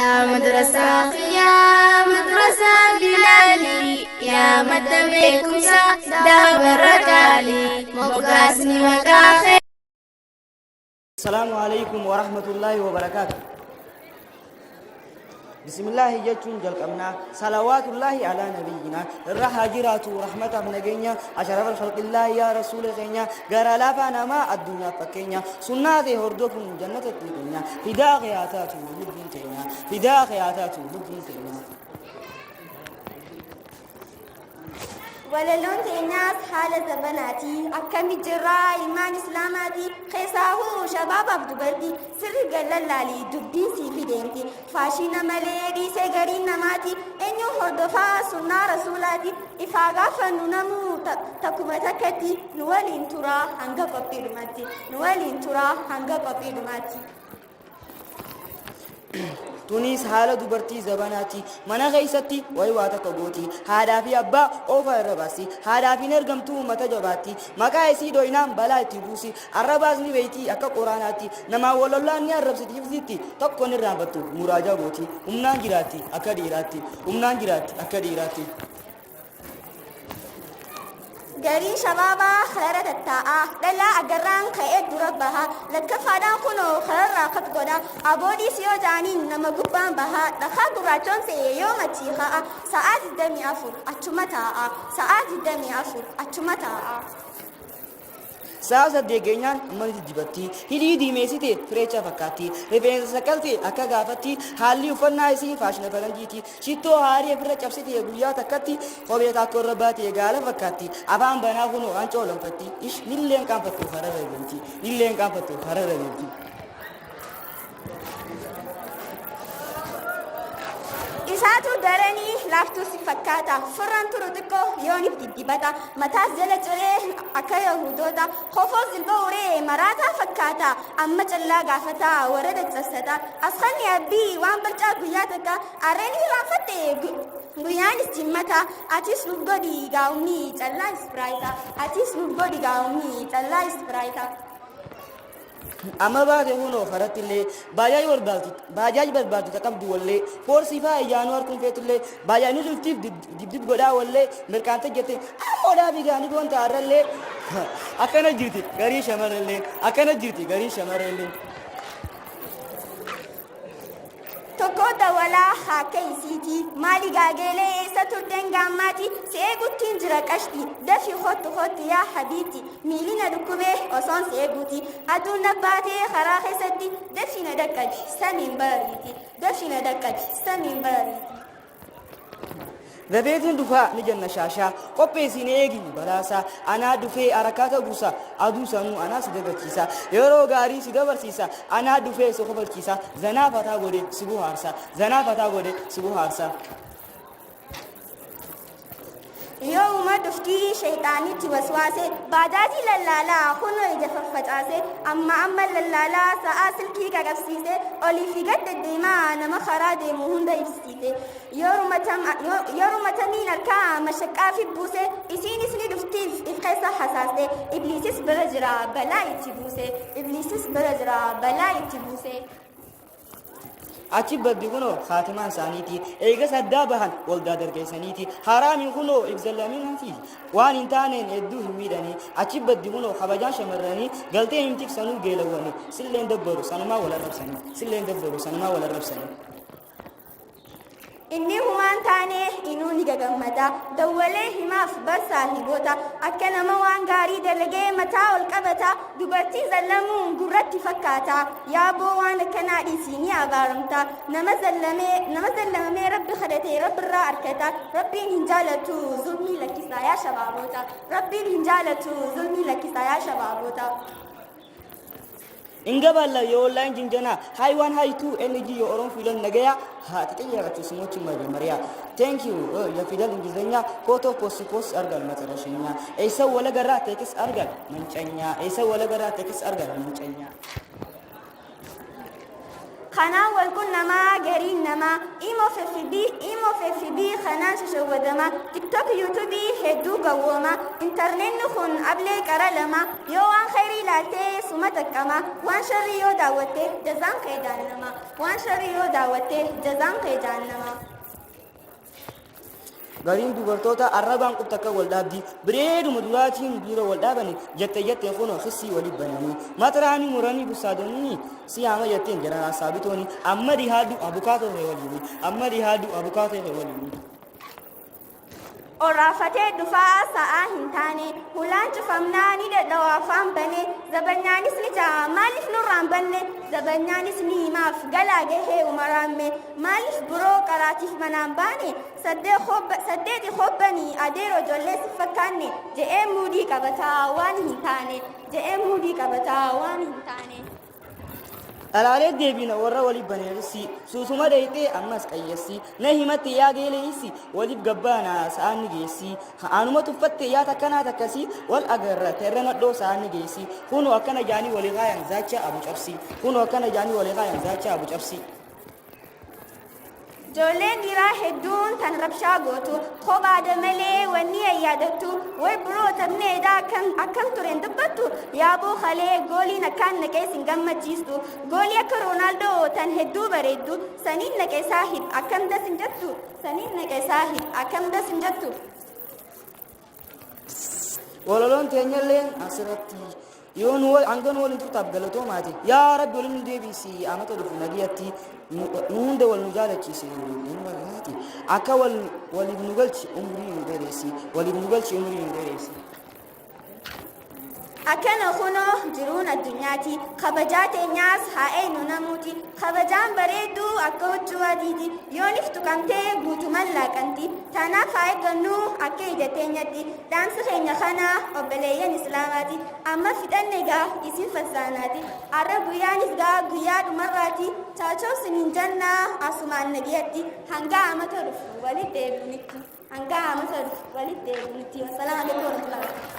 Yaa madrasaa kiyyaa madrasaa Bilaalii yaa madda beekumsaa daabarra qaalii moggaasni maqaa kee. Salaamu alaikum wa rahmatullahi wa barakaatu. Bismillaahi jechuun jalqabnaa. Salawaatullaahi alaa nabiyyinaa. Irra haa jiraatu rahmataaf nageenya. Asharafal khalqillaahi yaa rasuula keenya. Gara laafaa namaa addunyaaf fakkeenya. Sunnaa kee hordofuun jannatatti keenya. Fidaa kee haa taatu lubbuun teenya. Fidaa kee haa taatu lubbuun teenya. Walaloon teenyaas haala zabanaati. Akkami jirraa ilmaan islaamaati. Keessaahuu shabaabaaf dubartii sirri gallallaali dubbiin sii fideemti. Faashiina malee dhiisee gariin namaati. Eenyuun hordofaa sunnaa rasuulaati. Ifaa gaafannu namuu takkuma takkatti nu waliin turaa hanga qophii dhumaatti. Nu waliin turaa hanga qophii dhumaatti. Tunis haala dubartii zabanaati. Mana keessatti wayi waa takka gooti. Haadhaa fi abbaa oofa irra baasti. Haadhaaf hin ergamtuu mata jabaatti. Maqaa isii dhoynaan balaa itti buusi. Arrabaas ni beeyti akka qoraanaatti. Namaan wal lollaan ni arrabsiti hifzitti. Tokko hin irraanfattu muraajaa gooti. Humnaan jiraatti akka dhiiraatti. Humnaan jiraatti akka dhiiraatti. Gariin shabaabaa kararra tattaa'a. Dhalaa agarraan ka'ee dura baha. Lakkaffaadhaan kunoo kararraa kat godha. Aboodhiis yoo jaaniin nama gubbaan baha. Dhakaa gurraachoon se'ee yoo machii ka'a. Sa'aa 24 achuma taa'a. Sa'aa 24 achuma taa'a. Sa'a 8 geenyaan amma ni diddibatti. Hidhii diimeessite fireecha fakkaatti. Rifeensa saqqalte akka gaafatti. Haalli uffannaa isii faashina faranjiiti. Shittoo haarii ofirra cabsite guyyaa takkatti. Kophee taakkoo irra baate gaala fakkaatti. Afaan banaa kunoo hancoolonfatti. Ish nilleen qaanfattu kararra deemti. Nilleen qaanfattu kararra deemti. Isaatu daranii laaftuu si fakkaata. Furraan turu xiqqoo yoonif diddibata. Mataas jala ciree akka yahudoota. Kofoos jilba uree maraataa fakkaata. Amma callaa gaafata warra daccabsata. Asxanni abbii waan barcaa guyyaa takka. Arreen hiraanfatte guyyaanis jimmata. Atis nuuf godhi gaa'umni callaa ispiraayita. Atis nuuf godhi gaa'umni callaa ispiraayita. Amma baate kunoo karatti illee baajaaj barbaaddu baajaaj barbaaddu ta qabdu wallee foorsii faa ijaanuu harkuun feetullee baajaajni dhuftiif dibdib godhaa wallee mirqaante jette ammoo dhaabii gaanii goonta har'allee akkana jirti garii shamarrallee akkana jirti garii shamarrallee. Tokko dawalaa haaka isiiti. Maali gaageelee eessa turteen gaammaati? Si eeguttiin jira qashti. Dafi kottu kottu yaa habiibti. Miili na dhukkubee osoon si eeguuti. Aduun na baatee karaa keessatti dafi na dhaqqabi samiin bariiti. Dafi na dhaqqabi samiin bariiti. Dafeetiin dhufaa ni jenna shaashaa qopheessi ni eegi balaasaa anaa dhufee harakaata buusa aduu sanuu anaa si dagachiisa yeroo gaarii si dabarsiisa anaa dhufee si kofalchiisa zanaa fataa godhe si bohaarsa zanaa fataa godhe si bohaarsa. Yooma dhuftii shayxaanitti waswaase baajaajii lallaalaa kunoo ija faffacaase amma amma lallaalaa sa'aa silkii qaqabsiise olii fi gad deddeemaa nama karaa deemu hunda ibsiise yoruma tamiin harkaa mashaqqaa fi buuse isiinis ni dhuftiif if keessa hasaaste ibliisis bira jira balaa itti buuse ibliisis bira jira balaa itti buuse. Achi baddi kunoo kaatimaan isaaniiti. Eegas addaa bahan waldaa dargeessaniiti. Haraamiin kunoo ibzallamiinanti. Waan hin taaneen hedduu hin miidhanii. Achi baddi kunoo kabajaan shamarranii galtee hin tiksanuu geelawwanii. Silleen dabbaru sanumaa wal arrabsanii. Silleen dabbaru sanumaa wal arrabsanii. Inni humaan taane inuu ni gagammada. Dawwalee himaaf bar saahiboota. Akka nama waan gaarii dalagee mataa ol qabata. Dubartii zallamuun gurratti fakkaata. Yaaboo waan akkanaa dhiisii ni abaaramta. Nama zallamee nama zallamamee rabbi kadhate rabbirraa arkata. Rabbiin hin jaalatu zulmii lakkisaa yaa shabaaboota. Rabbiin hin jaalatu zulmii lakkisaa yaa shabaaboota. እንገባለን የኦንላይን ጅንጀና ሃይ ዋን ሃይ ቱ ኤንጂ የኦሮሞ ፊደል ነገያ ተጠየቃችሁ ስሞችን መጀመሪያ ቴንክ ዩ የፊደል እንግሊዝኛ ፎቶ ፖስት ፖስት አርጋል መጨረሻኛ ኤሰው ወለገራ ቴክስ አርጋል መንጨኛ ኤሰው ወለገራ ቴክስ አርጋል መንጨኛ Kanaan wal qunnamaa gariin namaa. Imo FB, imo FB kanaan shashawwadamaa. TikTok, YouTube hedduu gawwooma. Intarneetni kun ablee qara lama. Yoo waan khayrii ilaaltee suma xaqqama. Waan sharrii yoo daawwatte jazaan kee jahannama. Waan sharrii yoo daawwatte jazaan kee jahannama. Gariin dubartoota arrabaan qubta akka wal dhaabdi. Bireeduma duraatiin dura wal dhaabani jette jetteen kunoo kissii waliif bananii. Matiraanii muranii bussaadonni si haama jetteen jiran hasaabitooni. Amma dhihaadhu abukaatoo kee waliini. Amma dhihaadhu abukaatoo kee waliini. Orraafatee dhufaa sa'aa hin taane, hulaan cufamnaa ni dhadhawa afaan bane, zabanyaanis ni ja'a maaliif nurraan banne, zabanyaanis ni himaaf galaa gahee umaraamme, maaliif biroo qaraatiif manaan baane, saddeeti hobbanii adeeroo ijoollee si fakkaanne, je'ee muudii qabataa waan hin taane, je'ee muudii qabataa waan hin taane. Dhalaalee deebiina warra waliif baneessi. Suusuma dheeyxee ammas qayyessi. Na himatti yaa geeleessi. Waliif gabbaana sa'aan ni geessi. Anuma tuffatte yaa takkanaa takkasii. Wal agarra terra nadhoo sa'aan ni geessi. Kunoo akkana jaanii walii kaayan zaacha abu cabsi. Kunoo akkana jaanii walii kaayan zaacha abu cabsi. Ijoolleen dhiiraa hedduun tan rabshaa gootu, kophaadha malee wanni yaadattu, way biroo taphneedha akkam tureen dubbattu, yaaboo kalee gooliin akkaan naqee sin gammachiistu, goolii akka Roonaaldoo tan hedduu bareeddu, saniin naqee saahib akkam das hin jettu, saniin naqee saahib akkam das hin jettu. Walaloon teenyalleen asirratti yoo nu hanga nu waliin turtaaf galatoomaati. Yaa Rabbi waliin nu deebisi amata dhufu nagiyatti nu hunda wal nu jaalachiisi nu barbaati. Akka wal waliif nu galchi umrii nu dheeressi. Waliif nu galchi umrii nu dheeressi. Akkana kunoo jiruun addunyaati. Kabajaa teenyaas haa eenyu namuuti. Kabajaan bareedduu akka huccuu adiiti. Yoonif tuqamtee guutuman laaqanti. Tanaaf haa eeggannu akka ija teenyatti. Dhaamsi keenya kana obboleeyyan Islaamaati. Amma fixanne gaa isin fassaanaati. Arra guyyaanis gaa guyyaa dhumarraati. Chaachoo siniin jannaa asumaan nagiyatti. Hanga amata dhufu walitti deebi'unitti. Hanga amata dhufu walitti deebi'unitti. Wassalaamu alaikum warahmatullahi wabarakatuh.